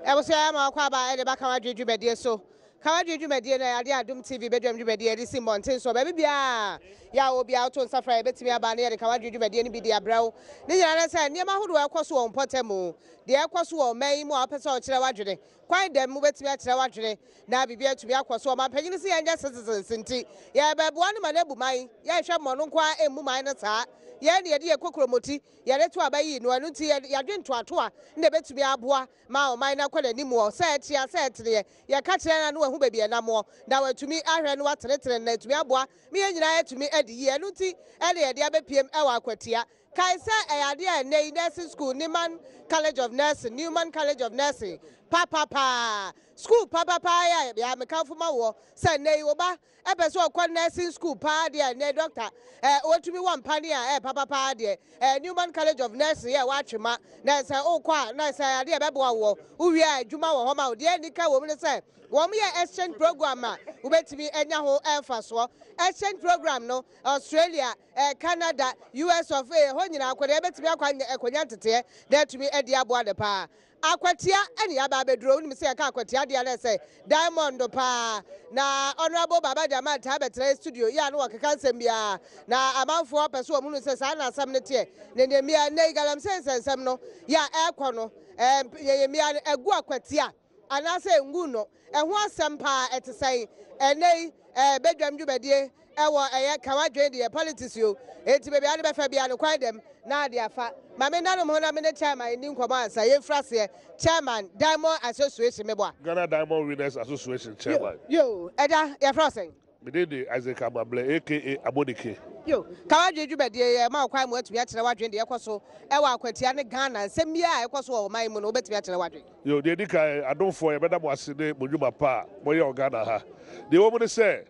Abusua ma wakɔ aba ɛde ba Kawadwe dwumadie so. Kawadwe dwumadie no ɛyɛ adeɛ a Adom TV badwam dwumadie ɛde si mmɔnten soɔ. Baabi biara yɛ a wɔ biara woto nsa frɛ a yɛbɛtumi aba na yɛde Kawadwe dwumadie no bi de abrɛ wo. Ne nyinaa ne sɛ nneɛma ahodoɔ a ɛkɔ so wɔ wo mpɔtam mu, deɛ ɛkɔ so wɔ ɔman yi mu a wopɛ sɛ ɔkyerɛ w'adwene, kwan dɛm wobɛtumi akyerɛ w'adwene na biribi atumi akɔ so. Ɔmanpanyin se yɛnyɛ citizens nti yɛbɛboa no ma no abu man. Yɛnhwɛ mmɔ no nko ara mmu man no saa. Yɛn na yɛde yɛn kokuromoti yɛde to aba yii no, ɛno nti yɛadwen ntoatoa na ɛbɛtumi aboa ma ɔman no akɔ n'anim wɔ sɛ ɛtea sɛ ɛteneɛ. Yɛka kyerɛ no a na wahu baabi ɛnam wɔ na watumi ahwɛ na watenetene no na atumi aboa ma yɛn nyinaa atumi adi yie. Ɛno nti na yɛde abɛpiem wɔ Akwatia. Kae sɛ ɛyɛ adeɛ a ɛnnɛ yi Nursing School, Newman College of Nursing, Newman College of Nursing, papapaa, sukuu papapaa yi a yɛ a mekamfo ma woɔ sɛ nnɛ yi wo ba ɛpɛ sɛ ɔkɔ nursing school paa deɛ a nnɛ doctor ɛ wɔtumi wɔ mpane a ɛ papa paa deɛ ɛ Newman College of Nursing yɛ wɔatwe ma na sɛ wokɔ a na sɛ adeɛ ɛbɛboa woɔ wowie a adwuma wɔ hɔ ma wo deɛ nika wɔ mu ne sɛ wɔn yɛ exchange program a wobɛtumi anya ho mfasoɔ. Exchange program no Australia, ɛ Canada, US of A hɔ nyinaa akɔdeɛ ɛbɛtumi akɔ akɔnya nteteɛ na atumi adi aboa no paa. Akwatia ne yɛaba abɛduro. Wonim sɛ yɛka akwatia deɛ na ɛsɛ diamond paa. Na Honourable Baba Jamal taa bɛtena yɛ studio yi a na wɔkeka nsɛm biara. Na amanfoɔ pɛ so wɔn hunu sɛ saa na asɛm no teɛ. Na nea nnɛ yi galamsey nsɛnsɛm no yɛ a ɛrekɔ no, ɛɛ yɛyɛ mmea no agu akwatia anaasɛ ngu no. Ɛho asɛm paa ɛte sɛn? Ɛnnɛ yi ɛɛ badwam dwumadie ɛwɔ ɛyɛ ka w'adwene deɛ politics yo enti baabi a wode bɛfa biara no kwan dɛm na ade afa. Ma me nnanom ho na me ne chairman nni nkɔmmɔ ansa yɛmfiri aseɛ. Chairman, Diamond Association meboa. Ghana Diamond Winners Association chairman. Yo, agya, yɛfrɛ wo sɛn? Me din de Isaac Amablɛ aka Amonike. Yo, ka w'adwene dwumadie yɛ ma wo kwan ma woatumi akyerɛ w'adwene deɛ ɛkɔ so ɛwɔ Akwatia ne Ghana nsɛm biara a ɛkɔ so wɔ ɔman yi mu no wobɛtumi akyerɛ w'adwene. Yo, deɛ ɛdi kan, adomfoɔ yɛbɛda mo ase ne mo nnwuma pa a moyɛ wɔ Ghana ha. Deɛ ɛwɔ mu ne sɛ,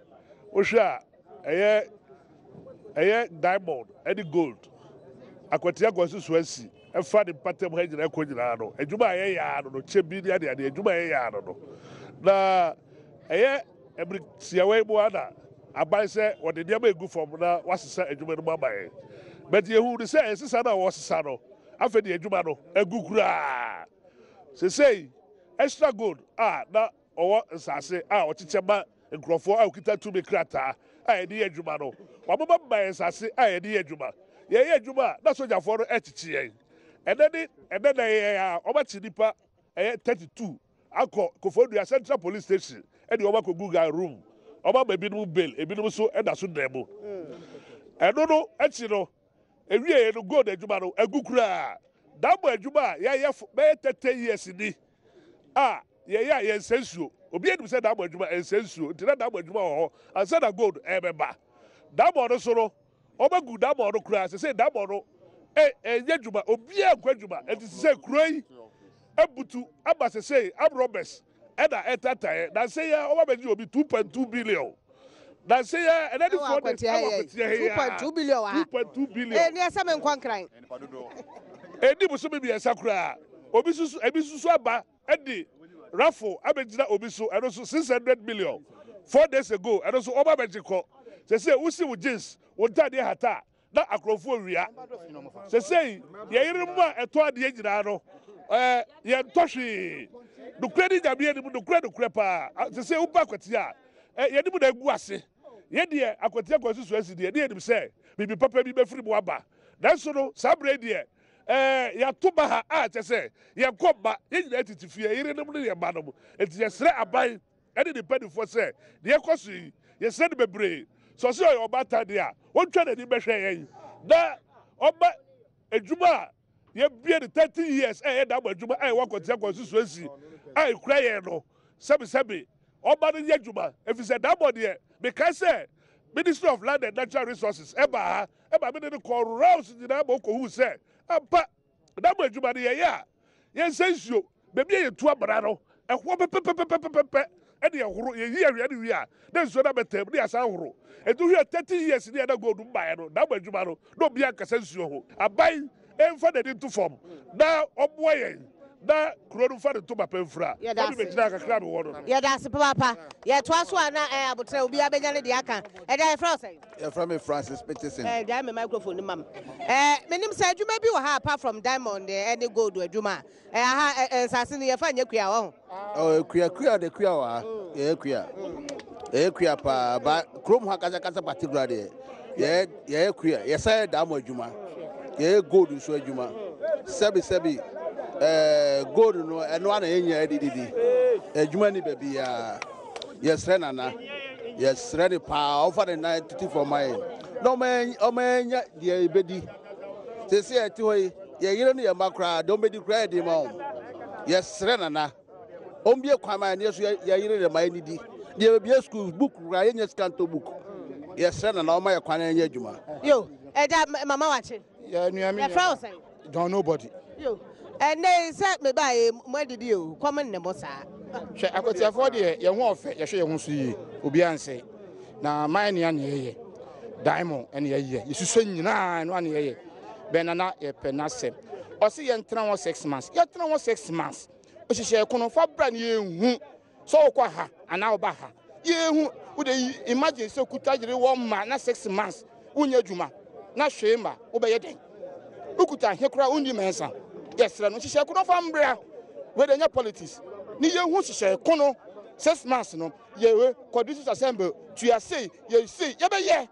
wohwɛ a ɛyɛ ɛyɛ diamond ne gold Akwatia constituency ɛfa ne mpatam ha nyinaa ɛkɔ nyinaa no, adwuma a yɛyɛ ara no no, kyɛ bi ne adeade, adwuma a yɛyɛ ara no no. Na ɛyɛ ɛbere tiawa yi mu ara na aban sɛ wɔde nneɛma egu fam na wɔasesa adwuma no mu ama yɛn. But yɛhu no sɛ ɛsesa no a wɔsesa no, afei deɛ adwuma no agu koraa. Sesei extra gold a na ɔwɔ nsase a ɔkyekyɛ ma nkurɔfoɔ a wɔkita tumi krataa a yɛde yɛ adwuma no, wɔabobɔ ma yɛn nsase a yɛde yɛ adwuma. Yɛyɛ adwuma a na sogyafoɔ no rekyekye yɛn. Ɛnnɛ ne ɛnnɛ da yi ara wɔakye nnipa ɛyɛ 32 akɔ Koforidua Central Police Station de wɔn akɔgu guard room. Wɔama ebinom bail, ebinom nso da so da mu. Ɛno no akyi no, Ewiei no, gold adwuma no agu koraa. Dammɔ adwuma a yɛayɛ bɛyɛ 30 years ni a yɛyɛ a yɛnsɛ nsuo. Obiara nim sɛ dammɔ adwuma ɛnsɛ nsuo, nti na dammɔ adwuma wɔ hɔ ansa na gold ɛrebɛba. Dammɔ no so no, wɔagu dammɔ no koraa. Sesei dammɔ no ɛnyɛ adwuma, obiara nkɔ adwuma. Nti sesei kuro yi abutu ama sesei armed robbers ɛna ɛtataeɛ. Nansa yi ara wɔabɛgye obi 2.2 billion. Nansa yi ara ɛnɛ ne 4 days ɛwɔ akwatia ha yi ara. 2.2 billion wɔ ha. 2.2 billion. Ɛni ɛsɛ me nkɔ nkran. Ɛni bosome 3 koraa. Obi soso ebi soso aba ɛde raffle abɛgyina obi so, ɛno nso 600 million 4 days ago, ɛno nso wɔn abɛgye kɔ. Sɛ wosi wo jeans, wo ntaadeɛ hata a na akorɔmfoɔ wia. Sɛsɛyi yɛn yerenom a ɛtɔ adeɛ nyinaa no, yɛntɔ hwee. Nokorɛ ne Nyame anim, nokorɛ nokorɛ paa, sɛsɛ woba Akwatia a, yɛnim na agu ase. Yɛdeɛ Akwatia constituency deɛ ne yɛnim sɛ biribi papa bi bɛfiri mu aba, nanso no saa berɛ yi deɛ yɛato ba ha a kyɛ sɛ yɛnkɔ mma, yɛn nyinaa tete fie, yerenom ne yɛn mma nom. Enti yɛsrɛ aban ɛne ne mpanimfoɔ sɛ deɛ ɛkɔ so yi, yɛsrɛ no bebree sɛ ɔsɛ ɔyɛ ɔbaatan deɛ a, ɔntwa n'ani bɛhwɛ yɛn na ɔma adwuma a yɛbie no 30 years a ɛyɛ dammɔ adwuma a ɛwɔ Akwatia constituency a ɛkura yɛn no, sɛbesɛbe ɔma no nyɛ adwuma, ɛfiri sɛ dammɔ deɛ, mekae sɛ Ministry of Land and Natural Resources ɛbaa ha ɛma mene no kɔɔ rounds nyinaa ma ɔkɔhuu sɛ ampa dammɔ adwuma no yɛyɛ a yɛnsɛ nsuo. Baabi a yɛtu amena no, ɛhoɔ pɛpɛpɛpɛpɛpɛ ɛne ɛhoro. Yɛyi awia no wie a, na nsuo no abɛtɛm ne yɛasan horo. Ɛnti wohwɛ 30 years ne yɛda gold mbaeɛ no, dammɔ adwuma no na obiara nkasa nsuo ho. Aban ɛmfa n'ani nto fam na ɔmmoa yɛn. Na kuro no mfa ne ntoma pa mfira. Yɛda Na me ase. bɛgyinaa kakra a mewɔ no no. Yɛda ase papaapa. Yɛtoa so a na ɛɛ aboterɛ obiara bɛnya ne deɛ aka. Ɛgya yɛfrɛ wo sɛn? Yɛfrɛ me Francis Peterson. Ɛɛ gyae me microphone no ma me. Ɛɛ menim sɛ adwuma bi wɔ ha apart from diamond ɛne gold adwuma a. Ɛɛ aha ɛ nsase no yɛfa nyɛ kua wɔ ho. Ɔ kua kua de kua wɔ ha. Yɛyɛ kua. Yɛyɛ kua paa ba kurom ha kasa kasa particular deɛ. Yɛyɛ yɛyɛ kua yɛsan yɛ daamo adwuma yɛyɛ gold nso adwuma sɛbi sɛbi ɛɛ gold no ɛno ana yɛn nyinaa de didi adwuma ni baabi yaa yɛsrɛ nana yɛsrɛ ne paa ɔfa ne nan tutu fam ma yɛn na ɔma ɔma yɛnya deɛ yɛbɛdi sese yɛte hɔ yi yɛ yere ne yɛn mma koraa deɛ ɔmbɛdi koraa yɛ den ma wɔn yɛsrɛ nana. Ɔmbue kwan ma yɛn so yɛyere yɛn ma yɛnidi. Deɛ yɛbɛbue sukuu book koraa yɛnyɛ sika ntɔ book. Yɛsrɛ Nana ɔma yɛ kwan na yɛnyɛ adwuma. Yo, ɛgya mama wakye. Yɛ nua me Yɛfrɛ wo sɛn? John Nobody. Yo, ɛnɛ yi sɛ mebaa yi mo adidi o, kɔm nne mo saa. Hwɛ akwatiafoɔ deɛ yɛn ho ɔfɛ yɛhwɛ yɛn ho so yie obiara nsɛe na man nea ne yɛyɛ diamond ɛne yɛyɛ yɛsusua nyinaa ɛno ane yɛyɛ bɛn nana yɛpɛ n'asɛm ɔse yɛntena hɔ 6 months, yɛtena hɔ 6 months. Nhyehyɛe ko no fa bra na yɛnhu sɛ wokɔ ha anaa woba ha yɛnhu. Wode imagine sɛ kuta yere wɔ ma na 6 months wonyɛ adwuma na hwee ma wobɛyɛ dɛn? Wokuta he koraa wonni mɛnsa. Yɛsrɛ no nhyehyɛe ko no fa mbra. Wei de nyɛ politics ne yɛhu nhyehyɛe ko no 6 months no yɛwe kɔ district assembly tua sei yɛ sei yɛbɛyɛ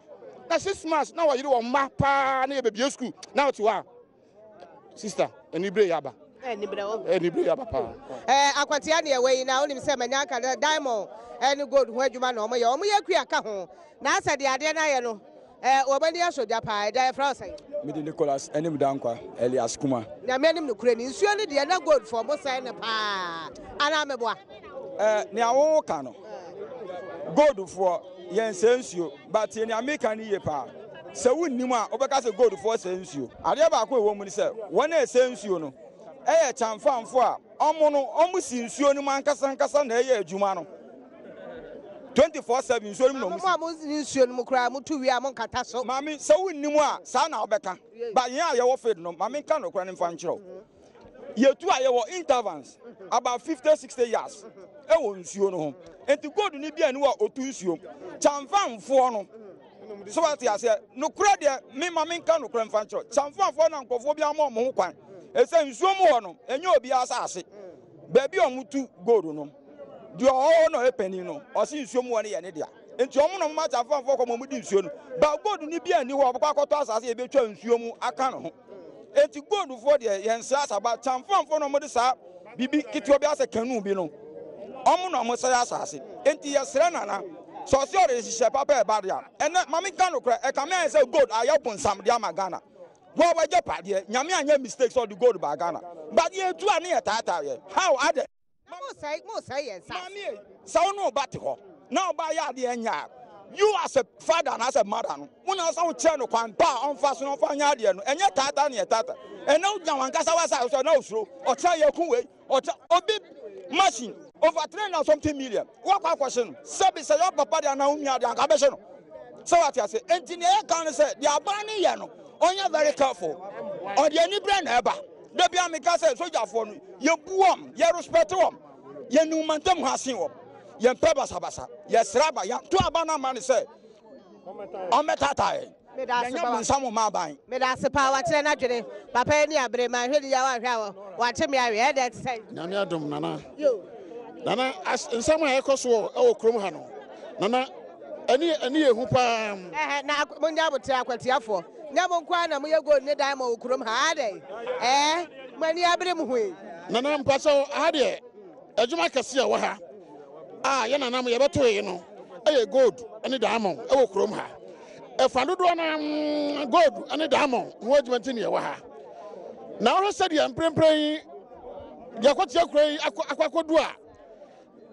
na 6 months na wɔyere wɔn mma paa na yɛbɛbie school na wɔte hɔ a sister anibere yɛ aba. Anibere wɔ. Anibere yɛ aba paa. Akwatia ne ɛwɔ yi na wonim sɛ manya aka dɛ diamond ɛne gold ho adwuma na ɔmo yɛ. Ɔmo yɛ kua ka ho na asɛ deɛ adeɛ no ayɛ no wɔn ani asɔ gya paa. Ɛgya yɛfrɛ wo sɛn? Mede Nicholas anim dankwa Elias Kuma. Nyame anim nokorɛ ni, nsuo no deɛ na gold fɔ mo sɛn no paa anaa meboa? Nea woka no, goldfoɔ yɛnsɛ nsuo, but nea meka no yie paa. Sɛ wonnim a wobɛka sɛ goldfoɔ sɛ nsuo. Adeɛ baako a ɛwɔ mu ne sɛ wɔn a ɛsɛ nsuo no ɛyɛ kyamfamfo a ɔmo no ɔmo si nsuo no mu ankasa ankasa na ɛyɛ adwuma no 24/7 nsuo no mu na ɔmo si. Mo a mo nsuo no mu koraa mo tu wie a mo nkata so. Maame, sɛ wonnim a saa na wobɛka ba. Yɛn a yɛwɔ field no, maame nka nokora no mfa nkyerɛw. Yɛtu a yɛwɔ intervals about 50 60 yards ɛwɔ nsuo no ho, nti gold ni bi a ni wɔ otu nsuo kyamfamfoɔ no so wate aseɛ. Nokora deɛ mema menka nokora mfa nkyerɛw, kyamfamfoɔ na nkurɔfoɔ bi ama ɔmo ho kwan ɛsɛ nsuo mu hɔ no ɛnyɛ obiara asase. Baabi a ɔmo tu gold no deɛ ɔwɔ hɔ na ɔyɛ panin no ɔsi nsuo mu hɔ no yɛ ne dea, nti ɔmo na ɔmo ma kyamfamfoɔ kɔ ma ɔmo di nsuo no ba. Gold ni bi a ni hɔ ɔbɛkɔ akɔtɔ asase yɛbɛtwa nsuo mu aka ne ho, eti goldfoɔ deɛ yɛn nsɛ asaba. Kyamfamfoɔ na ɔmo de saa bibi ketewa bi asɛ canoe bi no ɔmo na ɔmo sɛ asase, nti yɛsrɛ Nana sɛ ɔsɛ ɔde hyehyɛ papa ɛba deɛ ɛnɛ maame nka no korɛ ɛka mi ayɛ sɛ gold ayɛ bonsam de ama Ghana. Wɔn wɔgye padeɛ Nyame anyɛ mistake sɛ ɔde gold ba Ghana, but yɛ tu a ne yɛ taataa yɛ how adɛ. Mo sɛ yɛn nsa. Maame, sɛ wo ne ɔba te hɔ na ɔba yɛ adeɛ nyɛ a, you as a father and as a mother no wo na sɛ wokyerɛ no kwan pa a ɔmfa so na ɔmfa nyɛ adeɛ no. Ɛnyɛ taataa ne yɛ taataa. Ɛnɛ wogyina wankasa wasa so na osuro ɔkyerɛ yɛ ko wei ɔkyerɛ obi machine over 300 something million wakɔ akɔhye no. Sɛbi sɛ yɛ papa deɛ anaa wo nua deɛ anka bɛhye no sɛ wate ase. Enti nea yɛka no sɛ deɛ aban no yɛ no ɔnyɛ very careful, ɔde ani berɛ na ɛba. Da bia meka sɛ sogyafoɔ no yɛbu wɔm, yɛ respect wɔm, yɛnim mantam ho asen wɔm, yɛmpɛ basabasa. Yɛsrɛ aba yɛnto aba no ama ne sɛ ɔmmɛtaataa yɛn. Yɛnyɛ bonsam ma aban. Meda ase paa, wakyerɛ n'adwene. Papa yi ni abere ma nhwɛ ni ya wahwɛ a wakye me awe ɛdɛ te sɛ. Nyame adom, Nana. Yo. Nana, nsɛm a ɛkɔ so wɔ kurom ha no, Nana, ɛne yɛ hu paa. Ɛhɛ na monya abotere akwatiafoɔ. Nyɛ mo nko ara na moyɛ gold ne diamond wɔ kurom ha adɛ. Ɛɛ mo ani abere mo ho yi. Nana, mpakyɛw, aha deɛ adwuma kɛse a ɛwɔ ha a yɛ nanam yɛbɛto yi no ɛyɛ gold ne diamond ɛwɔ kurom ha. Ɛfa dodoɔ no gold ne diamond ho adwuma nti ne yɛwɔ ha. Na wohwɛ sɛdeɛ mprempren yi deɛ akɔtea kuro yi akɔ akɔdu a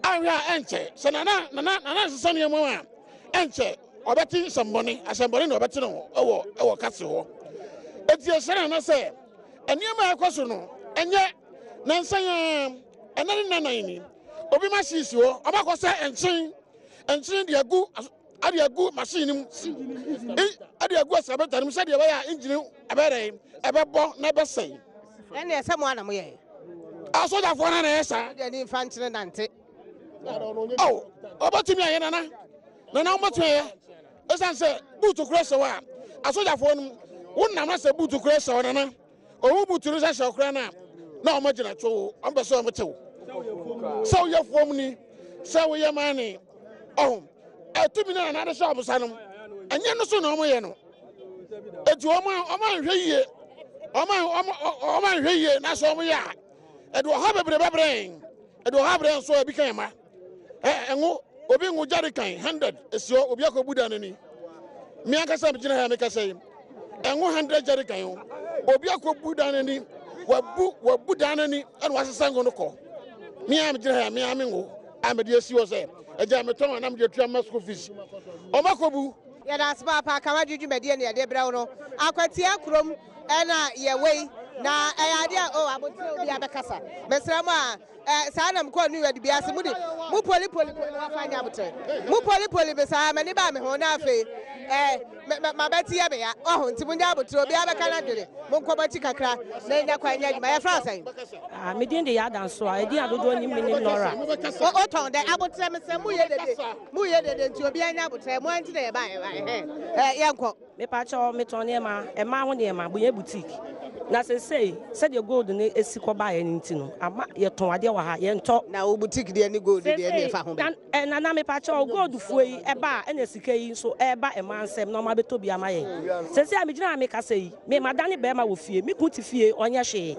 ahwɛ a ɛnkyɛ sɛ nana nsesa nneɛma a ɛnkyɛ ɔbɛte nsɛmbɔne asɛmbɔne na ɔbɛte no ɛwɔ kase hɔ. Eti ɛhyɛ nana sɛ nneɛma a ɛkɔ so no ɛnyɛ nansan a ɛnɛ ne nanan ni obi machine si hɔ ɔbɛkɔ sɛ nkyen de agu ade agu machine no mu ade agu asabɛta no mu sɛdeɛ ɛbɛyɛ a engine ɛbɛyɛ ɛbɛbɔ na ɛbɛsɛe. Ɛne ɛsɛ mo ana moyɛ. Asogyafoɔ no na ɛyɛ saa. Deɛ ne nfa nkyene nante. Oh, ɔbɛtumi ayɛ nana. Nana wɔbɛtumi ayɛ. Ɛsiane sɛ buutu kura hyɛ wɔ a, asogyafoɔ no wonam na sɛ buutu kura hyɛ wɔ nana. Owu buutu no hyɛ hyɛ kura no a, na wɔn agyina two, wɔn pɛ sɛ wɔn tew. Sɛ woyɛ fuom ni, sɛ woyɛ mane, ɔho. Ɛtumi na nana de hyɛ wɔn sa no, ɛnyɛ no so na wɔn yɛ no. Eti wɔn a wɔn anhwɛ yie, wɔn a wɔn anhwɛ yie na sɛ wɔn yɛ a, ɛde ɔha bebree bɛbrɛ yɛn. Ɛde ɔha brɛ nso ebi kan ma. Ɛ ɛngo obi ngo gyari kan hundred esi hɔ obi akɔ bu dan n'ani. Mi ankasa mi gyina ha mi kasa yi. Ɛngo hundred gyari kan o. Obi akɔ bu dan n'ani. Wabu wabu dan n'ani ɛna wasesa ngo no kɔ. Mi a mi gyina ha mi a mi ngo a mi de esi hɔ sɛ ɛgya mi tɔn anam de atua ma school fees. Ɔmo akɔ bu. Yɛda ase paapa Kawadwo dwumadie na yɛde brɛ wo no. Akwatia kurom ɛna yɛwɔ yi na ɛyɛ adeɛ a oh abotire obi abɛkasa. Mesrɛ mo a eh, saa na mekɔɔ New York bi ase mo de mo poli poli poli wafa nyɛ abotire. Mo poli poli me saa m'ani baa me ho na afei eh, mabɛte yɛ me ya. Ɔho nti mo nyɛ abotire obi abɛka n'adwene. Monkɔ mo akyi kakra na yɛnya kwan nyɛ adwuma. Yɛfrɛ wo sɛn? Ah, me din de Yaa Dansoa. Edin a dodoɔ nim me ne Nora. Wotɔn dɛn? Aboterɛ mesrɛ mo yɛ dede. Mo yɛ dede nti obiara nya aboterɛ. Mo nti na yɛba ɛhɛn. Ɛ yɛnkɔ. Mepakyɛw, metɔn nneɛma, mmaa ho nneɛma, Bunyɛ Boutique. Na seesei, sɛdeɛ gold no si kɔ baeɛ no nti no, ama yɛtɔn adeɛ wɔ ha, yɛntɔ. Na wo boutique deɛ ne gold deɛ ɛne ɛfa ho bɛn? Seesei, na, Nana mepakyɛw, gold foɔ yi ɛba a, ɛna sika yi nso ɛreba mmaa nsam na wɔabɛtɔ bi ama yɛn. Seesei a megyina ha mekasa yi, me madane barima wɔ fie, me kunu te fie, ɔnyɛ hwee.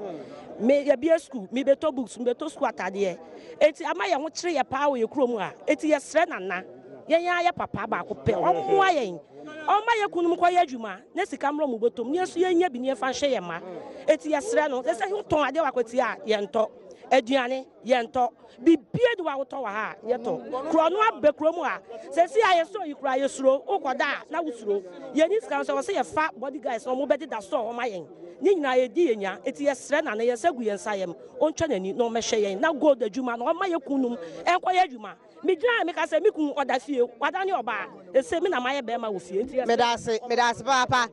Me yɛbue sukuu, mebɛtɔ books, mebɛtɔ sukuu atadeɛ. Enti ama yɛn ho kyere yɛ paa wɔ yɛn kurom ha. Enti yɛsrɛ Nana, yɛn ara yɛ papa baako pɛ, ɔmmoa yɛn, ɔmma yɛn kununom nkɔyɛ adwuma na sika mmra wɔn bɔtɔm na yɛn nso yɛnya bi na yɛmfa nhwɛ yɛn mma. Enti yɛsrɛ no, sɛ wotɔn adeɛ wɔ Akwatia a, yɛntɔ. Aduane, yɛntɔ. Biribiara nni hɔ a wotɔ wɔ ha a, yɛtɔ. Korɔno aba kurom ha. Seesei a yɛsɔ yi koraa, yɛsuro. Wokɔda a, na wosuro. Yɛnni sika nso, ɛwɔ sɛ yɛfa body guards na wɔbɛdeda store hɔ ma yɛn. Ne nyinaa yɛdi yɛn nya. Enti yɛsrɛ Nana, yɛn nsa gu yɛn nsa yam, ɔntwa n'ani na ɔmmɛhwɛ yɛn na gold adwuma no, ɔmma yɛn kununom nkɔyɛ adwuma. Megyina ha meka sɛ me kunu ɔda fie, wadane ɔbaa. Seesei me na mayɛ barima wɔ fie, enti yɛsrɛ. Meda ase, meda ase papaapa.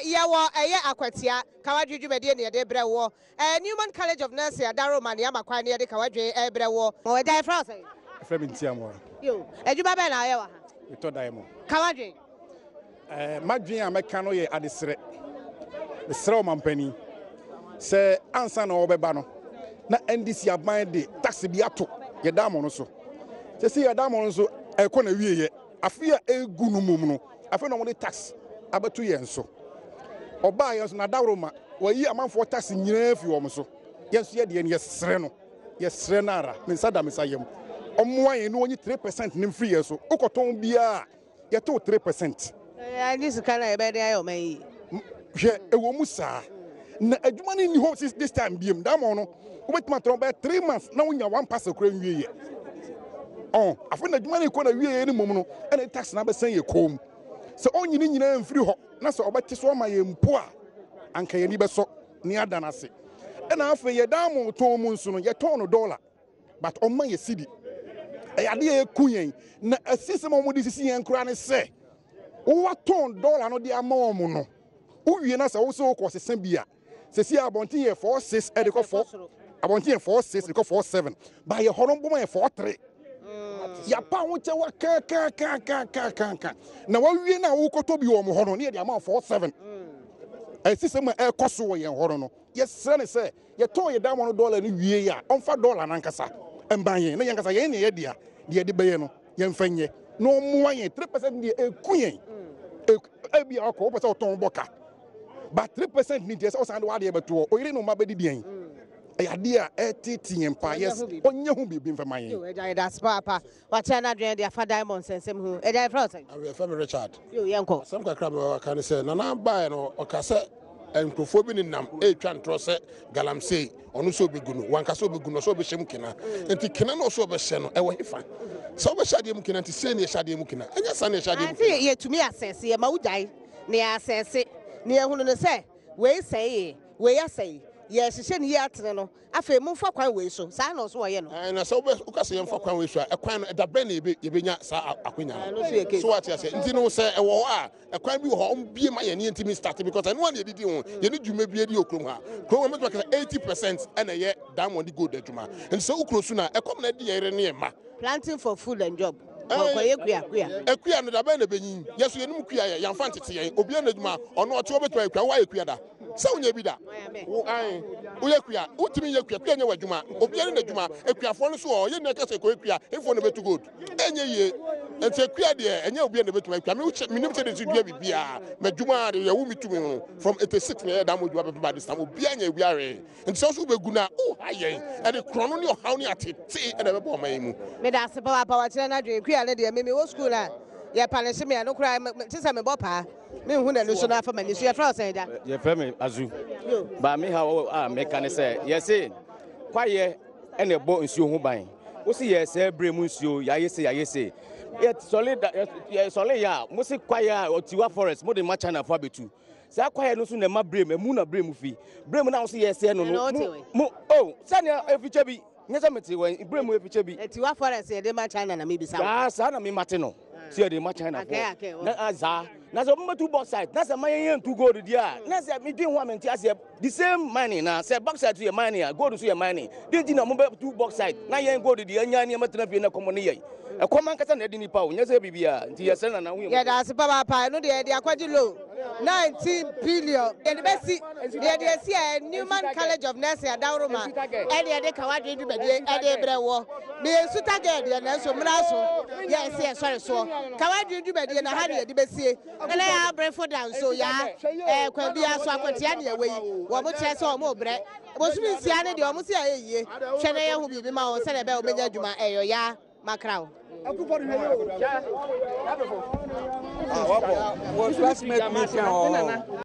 Yɛwɔ ɛyɛ Akwatia, Kawadwe dwumadie na yɛde brɛ woɔ. Ɛɛ Newman College of Nursing Adaroma ne ama kwan na yɛde kawadwen rebrɛ woɔ. Mo agya yɛfrɛ wo sɛn? Yɛfrɛ me Ntiamoa. Yo, adwuma bɛn na woyɛ wɔ ha? Metɔ diamond. Kawadwen. Ɛɛ m'adwen a mɛka no yɛ adesrɛ. Mesrɛ ɔmampanin sɛ ansa na ɔbɛba no na NDC aban de tax bi ato yɛ diamond no so. Sɛsɛ yɛ diamond no nso ɛkɔ na wieɛ. Afe a ɛregu no mmom no, afei na wɔde tax abɛto yɛn so. Ɔbaa yɛn so n'adaworoma, wayi amanfoɔ tax nyinaa fi wɔn so. Yɛn nso yɛ deɛ no yɛsrɛ no, yɛsrɛ no ara, ne nsa da me nsa yam. Ɔmmoa yɛn na ɔnyi 3 percent no mfiri yɛn so. Wokɔtɔn biara a, yɛtew 3 percent. Yɛagye sika no a yɛbɛyɛ de ayɛ ɔman yi. Hwɛ, ɛwɔ mu saa. Na adwuma no nni hɔ this time biom. Diamond no, wobɛtumi atena bɛyɛ 3 months na wonya one parcel koraa nwieɛ. Ɔn, afei na adwuma no rekɔ na wieɛ no mmom no, ɛna tax no abɛsɛn yɛ kɔn mu. Sɛ ɔnyi ne nyinaa mfiri hɔ na sɛ ɔbɛte so ama yɛn mpo a, anka yɛn ani bɛsɔ ne ada no ase. Ɛna afei yɛ diamond tɔn mu nso no, yɛtɔn no dollar. But ɔma yɛ sidi. Ɛyɛ adeɛ a ɛku yɛn. Na asisɛm a wɔde sisi yɛn koraa ne sɛ, wowatɔn dɔla no de ama wɔn no, wowie na sɛ wo sɛ wokɔ sesa bi a, sɛsi a abɔnten yɛ 46 ɛde kɔ 4, abɔnten yɛ 46 de kɔ 47, ba yɛ hɔ no bɔma yɛ 43. Yɛapa ho kyɛ wa kaakaakaakaakaaka na wawie no a wokɔtɔ bi wɔ wɔn hɔ no ne yɛde ama 47. Ɛsisɛm a ɛkɔ so wɔ yɛn hɔ no, yɛsrɛ ne sɛ Yɛtɔɔ yɛn diamond no dɔla no wiei a, ɔmfa dɔla no ankasa mma yɛn, na yɛn ankasa yɛn na ɛyɛ dea, deɛ yɛde bɛyɛ no, yɛmfa nyɛ, na ɔmmoa yɛn. 3% deɛ ɛku yɛn. Ebia ɔkɔ, wopɛ sɛ ɔtɔn bɔ ka, but 3% ni deɛ sɛ ɔsan de w'adeɛ bɛto hɔ, oyere ne mma bɛdi deɛn? Ɛyɛ adeɛ a ɛtete yɛn paa. Yes, ɔnyɛ ho biribi mfa ma yɛn. Yo, agya yɛda ase paapa. Wakyerɛ n'adwene de afa diamond nsɛnsɛm ho. Agya yɛfrɛ wo sɛn? Yɛfrɛ me Richard. Yo, yɛnkɔ. Asɛm kakra a mewɔ ka ne sɛ, Nana baeɛ no, ɔka sɛ nkurɔfoɔ bi nenam retwa ntorɔ sɛ galamsey, ɔno sɛ ɔbɛgu no, wanka sɛ ɔbɛgu no, ɔsɛ ɔbɛhyɛ mu kena. Nti kena na ɔsɛ ɔbɛhyɛ no, ɛwɔ hefa? Sɛ wobɛhyɛ adeɛ mu kena, nti sei na yɛhyɛ adeɛ mu kena, ɛnyɛ saa na yɛhyɛ adeɛ mu kena. Yɛtumi asɛse, yɛma wogyae na yɛasɛse na yɛhunu no sɛ wei sɛee, wei asɛe. Yɛrehyehyɛ no yie atene no, afei momfa kwan wei so. Saa na ɔso wɔyɛ no. Ɛɛ, na sɛ wobɛ, woka sɛ yɛmfa kwan wei so a, ɛkwan no, ɛda bɛn na yɛbɛ, yɛbɛnya saa akwanya no? Ɛno nso yɛ case. So wate aseɛ? Nti no, sɛ ɛwɔ hɔ a, ɛkwan bi wɔ hɔ a, wɔbue ma yɛn na yɛntumi start because ɛno ara na yɛdidi ho. Yɛne dwuma bi adi wɔ kurom ha. Kurom ha, mɛtumi aka sɛ 80% ɛna ɛyɛ diamond ne gold adwuma. Nti sɛ wokuro so no a, ɛkɔm na ɛde yɛn yere ne yɛn mma. Planting for food and job. Kɔyɛ kua, kua. Akua no, da bɛn na ɛbɛnyin? Yɛn nso yɛnim kua yɛ, yɛamfa antete yɛn. Obiara n'adwuma, ɔno ɔte hɔ bɛtumi ayɛ kua. Woayɛ kua da? Sɛ wonyɛ bi da. Wo ae, woyɛ kua. Wotumi nyɛ kua. Kua nyɛ w'adwuma. Obiara ne n'adwuma. Akuafoɔ no so wɔ hɔ. Yɛn nyinaa ka sɛ kɔyɛ kua. Hefoɔ na ɛbɛtu gold? Ɛnyɛ yie. Nti akua deɛ, ɛnyɛ obiara na ɛbɛtumi akua. Me wokyɛ, menim sɛdeɛ ɛsi dua biribiara. M'adwuma ara deɛ, yɛwo me tumi ho. From 86 na yɛyɛ daa mo adwuma bɛpem by this time. Obiara nyɛ awia hwee. Nti sɛ wo nso wobɛgu no a, woha yɛn. Ɛde korɔno ne ɔhaw ne atetee na ɛbɛba ɔman yi mu. Meda ase papaapa, wakyerɛ n'adwene. Kua no deɛ, me mewɔ school a, yɛ panishe me a, ɛno koraa, te sɛ mebɔ paa. Menhu n'ani so na afa m'ani so. Yɛfrɛ wo sɛn agya? Yɛfrɛ me Azu. Ba me haw a meka ne sɛ yɛse kwaeɛ ɛna ɛbɔ nsuo ho ban. Wo se yɛsɛe berɛ mu nsuo, yɛayɛ se yɛayɛ se. Yɛsɔle da yɛsɔle yɛ a mo se kwaeɛ a Ɔtiwa forest mo de ma China fo abɛtu. Saa kwaeɛ no nso na ɛma berɛ mu ɛmu na berɛ mu fi. Berɛ mu na wo se yɛsɛe no no mo mo oh sɛnea ɛfikyɛ bi. Nyɛ sɛ mete wɔ berɛ mu efikyɛ bi. Atiwa forest yɛde ma China na mebisa wo. Saa saa na memate no. Sɛ yɛde ma China foɔ. Na ah, saa. Na sɛ wɔbɛtu bauxite na sɛ ma yɛn yɛntu gold deɛ a na sɛ medwen ho a mente aseɛ. The same mining na sɛ bauxite yɛ mining a gold nso yɛ mining. Deɛ nti na wɔbɛtu bauxite na yɛn gold deɛ anya nneɛma tena fie na ɛkɔm ne yɛn. Ɛkɔm ankasa na ɛde nipa o, nyɛ sɛ biribiara. Nti yɛsrɛ Nana hu yɛn mmɔbɔ. Yɛda ase papaapa, ɛno deɛ yɛde akɔgye loan 19 billion yɛde bɛsi deɛ yɛde asi a Newman College of Nursing Adaworoma ɛne yɛde ka wadwene dwumadie ɛde brɛ wɔ meyɛ nsuta gɛɛ deɛ nanso mmra so yɛ ɛsɛ yɛsɔre soɔ ka wadwene dwumadie na ha ne yɛde bɛsie ɛnɛ yɛ abrɛfo da nso yaa ɛɛ kwan biara so akwatia ne ɛwɔ yi wɔn kyerɛ sɛ wɔn rebrɛ bosome nsia ne deɛ wɔn si ayɛ yie hwɛ na yɛ ho biribi ma wɔn sɛdeɛ ɛbɛyɛ wɔbɛnya adwuma ɛyɔ yaa makra wo. Ah, wabɔ. Wɔ classmate meeting wɔ hɔ.